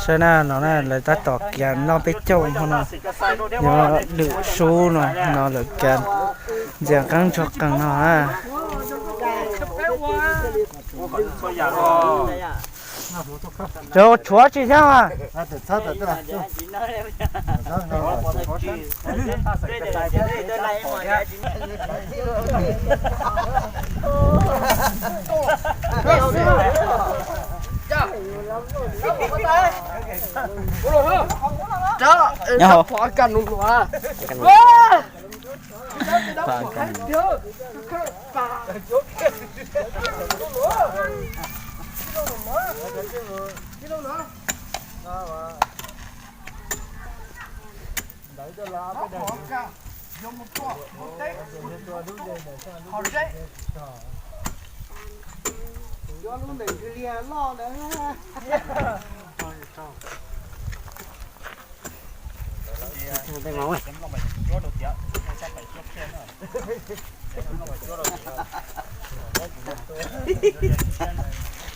Dab na no na lawv tab tom kiav noj peb caug hmo no, yuav lwm sub no no lawv kiav ntxias qeeb ntsuag qees no na. Tshuav tsis thiab mas.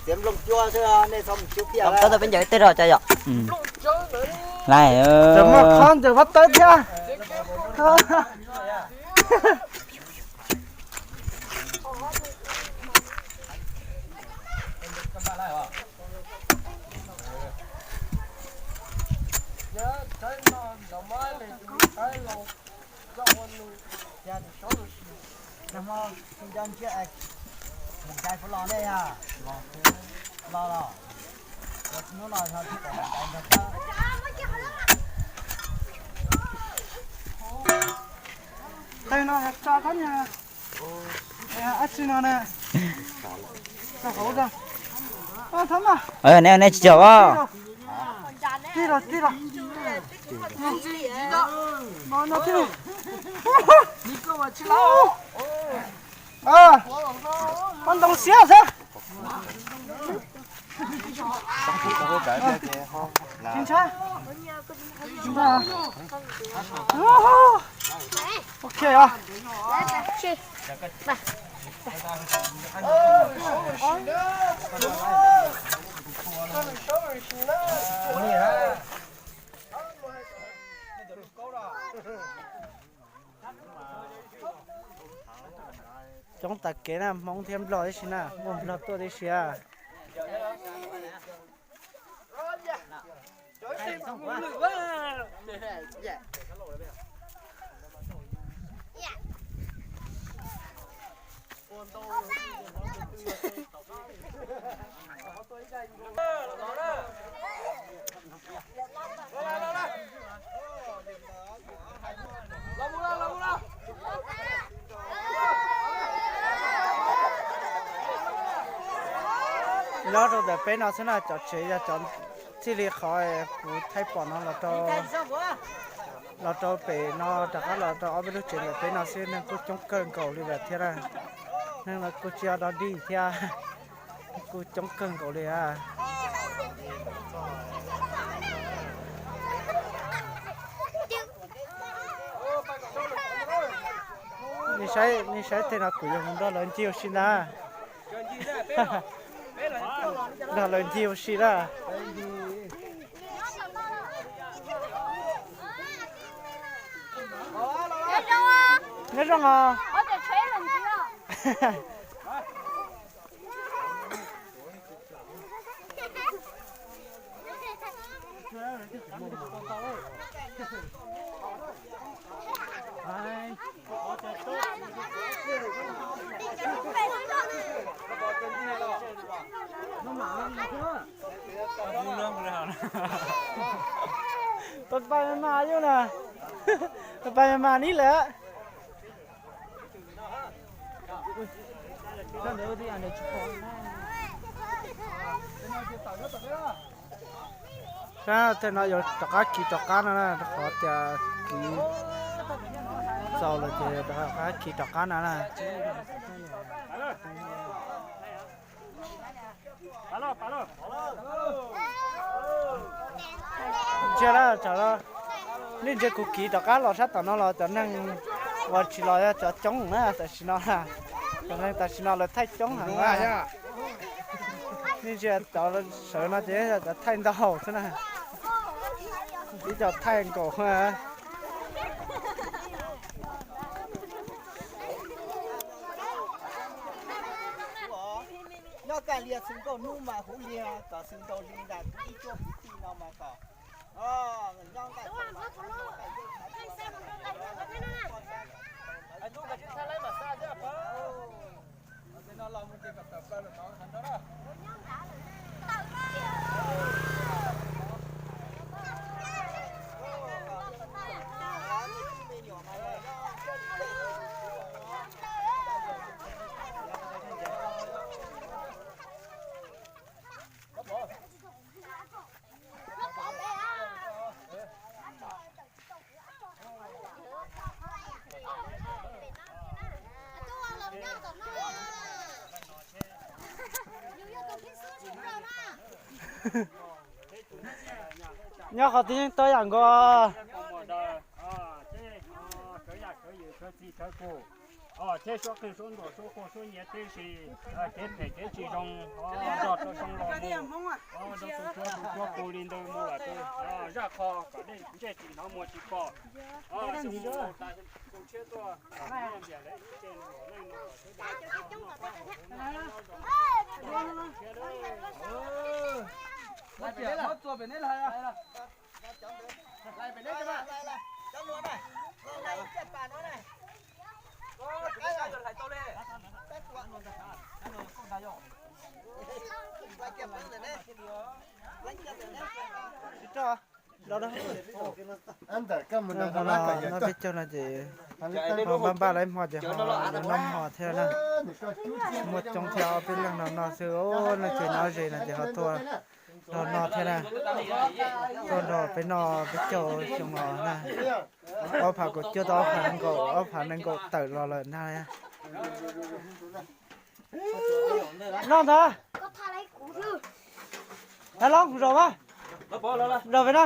Txiav nplooj cuab xwb, nej txhob mus cuab thiab. Tau tau peb ncaws ib teg rau cas yom? Lais, muaj qhov ntawm vaj tawb thiab. Tej no tso thab niag ab tsi no na. Tso hauv tso. Thab mas. Nej tsis cog os. Tij los tij los. No no tij los. Ua ntoo siab xwb. Tsis ntshai. Ok os. Coob tas kev na, Hmoob thiab Nplog tib si na, muaj Nplog tuaj tib si a. Nyob rau ntawm peb no xwb na, cov tsev yog cov txij li qhov kuv thaij pom no los rau, los rau pem no rov qab los rau ob peb lub tsev ntawm peb no xwb, neeg kuj coob kawg nkaus li lawm thiab na. Neeg los kuj tsis yog dog dig thiab, kuj coob kawg nkaus li a. Nej saib, nej saib tej no kuv yuav mus nrog lawv ncig ua si ntag. Nrog lawv ncig ua si na. Nyob zoo os. Pab pab mas mas yus na, pab pab mas mas nib lawm. Sab tej no yuav rov qab kiv rov qab no na, rau qhov tias kiv txaus lawm ces rov qab kiv rov qab no na. Ntsia lawm, tsam no nej ntsia kuv kiv rov qab los sab tom no los cov neeg uas tsis los yog cov coob na tam sim no. Cov neeg tam sim no lawv thaij coob heev na. Nej ntsia cov sawv no ces yog cov thaij ntau xwb na. Ib co thaij nkaus. Nyob kaj liag xwb nkauj hnub mas huv liag kom xwb nraus li nram ib cuab kwv tij no mas kom nyob nqaij Nyob qhov twg yeej tau yam nkaus. Thiab suab qeej suab nruas suab quaj suab nyiav tib si, kev phem kev tsis zoo, nrog rau xyoo los mus, rau tus cuab tus cuab pus li ntawd mus lawm, zaj qho kom dej ntsej tsis hnov muag tsis pom. Xyoo mus tas xyoo tshiab tuaj, ntiam lawv ib tse neeg no kom sawv daws noj qab haus huv noj qab haus huv noj qab haus huv. Peb caug no ces ho npaj npaj lawm hmo ces ho yuav noj hmo thiab na. Muaj coob thiab, ob peb leeg nrog noj xwb. Leej twg nyob ze no ces ho tuaj nrog noj thiab na. Tuaj nrog peb noj peb caug xyoo no na. Ob phav kaum cuaj tau ob phav nees nkaum, ob phav nees nkaum tawm los lawm ntag. Noj ntag. Hais los zaum mas, zaum pem no.